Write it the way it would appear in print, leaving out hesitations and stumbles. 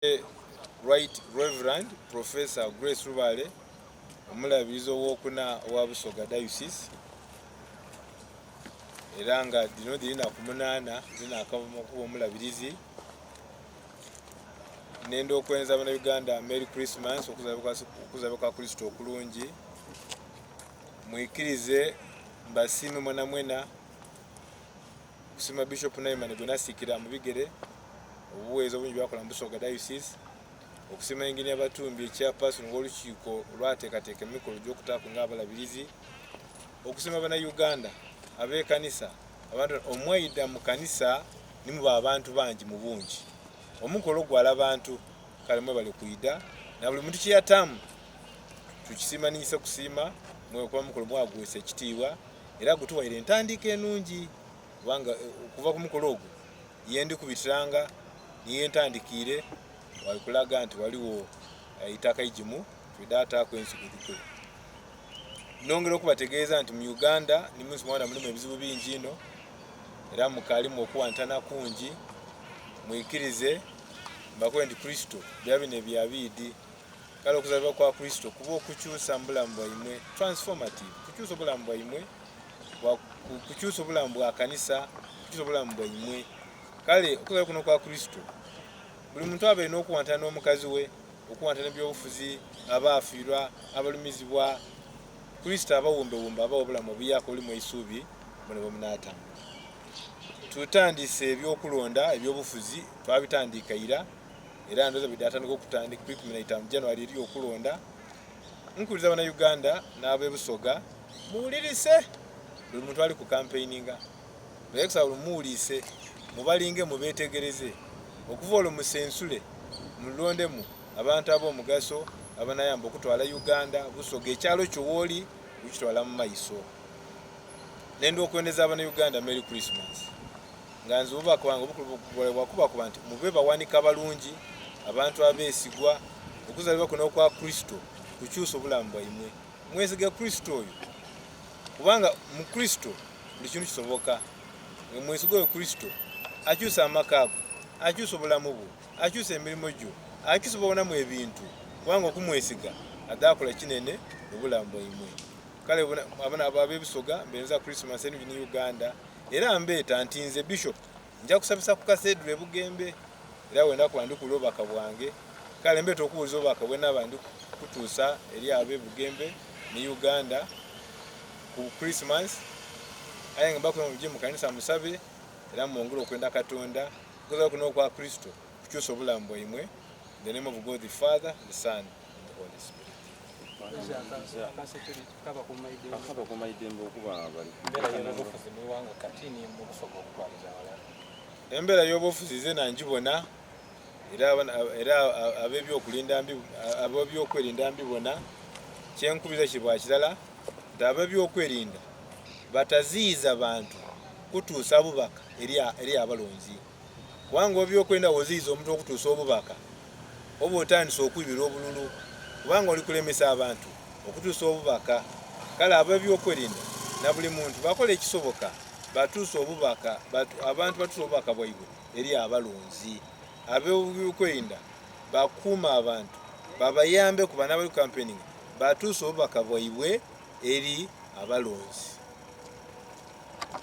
Right Reverend Professor Grace Rubale, omulabirizi owokuna owa Busoga Diocese, era nga dhino dhiri naku munaana dhinakava okuba omulabirizi. Nenda okwenza abana Uganda Merry Christmas, okuzalibwa kwa Kristo okulungi. Mwikirize mbasiime mwena mwena. Okusiima Bishop Nahimana gwe nasikira mu bigere obuweereza obungi bwakola mu Busoga Diocese, okusiima Engineer Batumbi Chairperson w'olukiiko olwateekateeka emikolo gy'okutaaku ng'abalabirizi, okusiima Bannayuganda ab'ekanisa abantu omwaidha mu kanisa ni muba abantu bangi mu bungi. Omukolo gwala bantu kale mwebale kwidha na buli muntu kye yataamu tukisiima ninyise kusiima mwe kuba mukolo mwagwesa ekitiibwa. Era gutuwaire entandiika enungi kubanga okuva ku mukolo ogwo ye ndi kubitiranga ni ye ntandikiire wali kulaga nti ghaligho eitaka eigimu twidha taaku ensigo dhikule. Nongera okubategeeza nti mu Uganda ni munsi mwona mulimu ebizibu bingi inho era mukaalimu okuwantana kungi. Mwikirize mbakobe nti Kurisito bya bino ebya biidhi. Kale okuzaalibwa kwa Kurisito kuba okukyusa mu bulamu bwaimwe, transformative, kukyusa obulamu bwaimwe, kukyusa obulamu bwa kanisa, kukyusa obulamu bwaimwe. Kale okuzaalibwa kuno kwa Kurisito, buli muntu abaire n'okuwantana n'omukazi we, okuwantana ebyobufuzi, abaafiirwa, abalumizibwa, Kurisito abawumbewumbe abawa obulamu obuyaaka obulimu eisuubi mune bwe munaatambula. Tutandise eby'okulonda ebyobufuzi twabitandiika ira. Era ndhooza bidhatandika okutandika ku 15 January eriyo okulonda. Nkubiriza banauganda n'abe Busoga muwulirise buli muntu ali ku campaigninga. Naye kusaba buli muwuliise mubalinge mubetegereze okuva olwo musensule mulondemu abantu ab'omugaso abanayamba okutwala Uganda, Busoga ekyalo kyo woli okukitwala mu maiso. Nenda okwendeza abanauganda Merry Christmas. Nga nze obubaka bwange obukulu bwakubakuba nti mube bawanika balungi, abantu abeesigwa. Okuzaalibwa kuno okwa Kurisito kukyusa obulamu bwaimwe. Mwesige Kurisito oyo, kubanga mu Kurisito buli kintu kisoboka. Nga mwesiga oyo Kurisito, akyusa amaka go, akyusa obulamu bwo, akyusa emirimo gyo, akyusa bwobonamu ebintu, kubanga okumwesiga adhaakola kinene mu bulamu bwaimwe. Kale ab'e Busoga mbenza Kurisimasi enungi ni Uganda. Era mbeeta nti nze Bishop nja kusabisa ku Cathedral e Bugembe era wenda kuba ndi kuwulira obubaka bwange. Kale mbeeta okuwuliza obubaka bwenaba ndi kutuusa eri abe Bugembe ni Uganda ku Christmas. Aye nga mbakuba muje mu kanisa musabe era mwongere okwenda Katonda. Okuzaalwa kuno okwa Kristo kukyusa obulamu bwaimwe. In the name of God the Father, the Son and the Holy Spirit. Embeera y'obufuzi zeena ngibona era era ab'ebyokulinda ab'ebyokwerinda mbibona. Kyenkubiriza kiri bwa kirala nti ab'ebyokwerinda bataziyiza bantu kutuusa bubaka eri abalonzi. Kubanga ow'ebyokwerinda bw'oziyiza omuntu okutuusa obubaka, oba otandise okwibira obululu kubanga oli kulemesa abantu okutuusa obubaka. Kale ab'ebyokwerinda na buli muntu bakole ekisoboka batuuse obubaka, abantu batuuse obubaka bwaibwe eri abalonzi. Ab'ebyokwerinda bakuume abantu babayambeku bano abali kukampeininga batuuse obubaka bwaibwe eri abalonzi.